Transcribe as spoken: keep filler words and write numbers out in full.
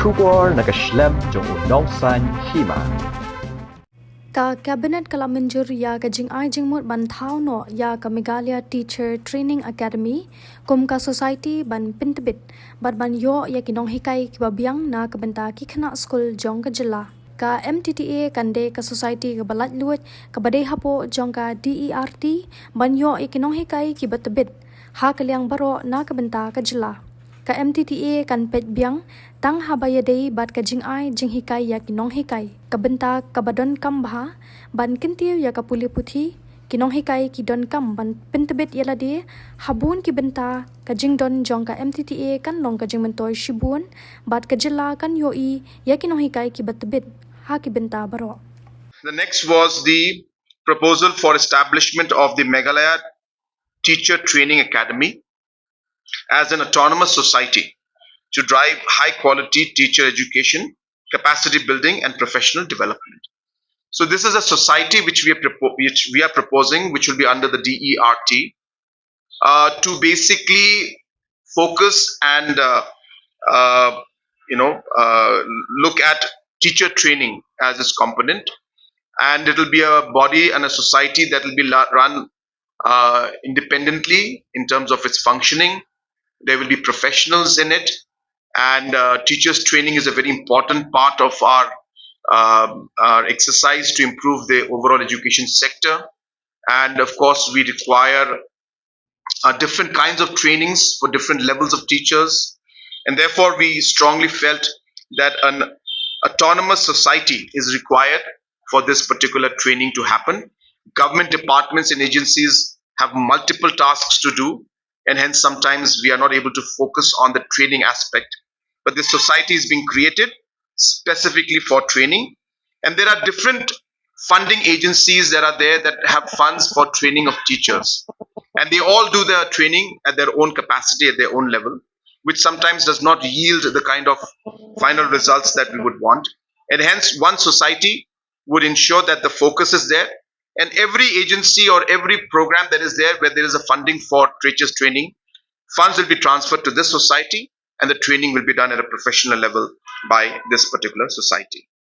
Khubor na ka shlem jong u nongsaiñ hima. Ka Cabinet ka la mynjur ïa ka jingai jingmut ban thaw noh ïa ka Meghalaya Teacher Training Academy kum ka society ban pyntbit bad ban ïoh ïa ki nonghikai kiba biang na ka bynta ki khynnah skul jong ka jylla. Ka M T T A kan dei ka society kaba laitluid kaba dei hapoh jong ka D E R T ban ïoh ïa ki nonghikai kiba tbit ha ka liang baroh na ka bynta ka jylla. Ka M T T A kan peit biang tang haba ïadei bad ka jingai jinghikai ïa ki nonghikai. Ka bynta kaba donkam bha ban kyntiew ïa ka pule puthi, ki nonghikai ki donkam ban pyntbit ïa lade ha bun ki bynta. Ka jingdon jong ka M T T A kan long ka jingmyntoi shibun bad ka jylla kan ïohi ïa ki nonghikai kiba tbit ha ki bynta baroh. The next was the proposal for establishment of the Meghalaya Teacher Training Academy as an autonomous society to drive high quality teacher education, capacity building, and professional development. So this is a society which we are, propo- which we are proposing, which will be under the D E R T, uh, to basically focus and uh, uh, you know uh, look at teacher training as its component, and it will be a body and a society that will be la- run uh, independently in terms of its functioning. There will be professionals in it, and uh, teachers' training is a very important part of our um our exercise to improve the overall education sector. And of course, we require uh, different kinds of trainings for different levels of teachers, and therefore we strongly felt that an autonomous society is required for this particular training to happen. Government departments and agencies have multiple tasks to do, and hence sometimes we are not able to focus on the training aspect. But this society is being created specifically for training, and there are different funding agencies that are there that have funds for training of teachers, and they all do their training at their own capacity, at their own level, which sometimes does not yield the kind of final results that we would want. And hence, one society would ensure that the focus is there, and every agency or every program that is there where there is a funding for teachers training, funds will be transferred to this society, and the training will be done at a professional level by this particular society.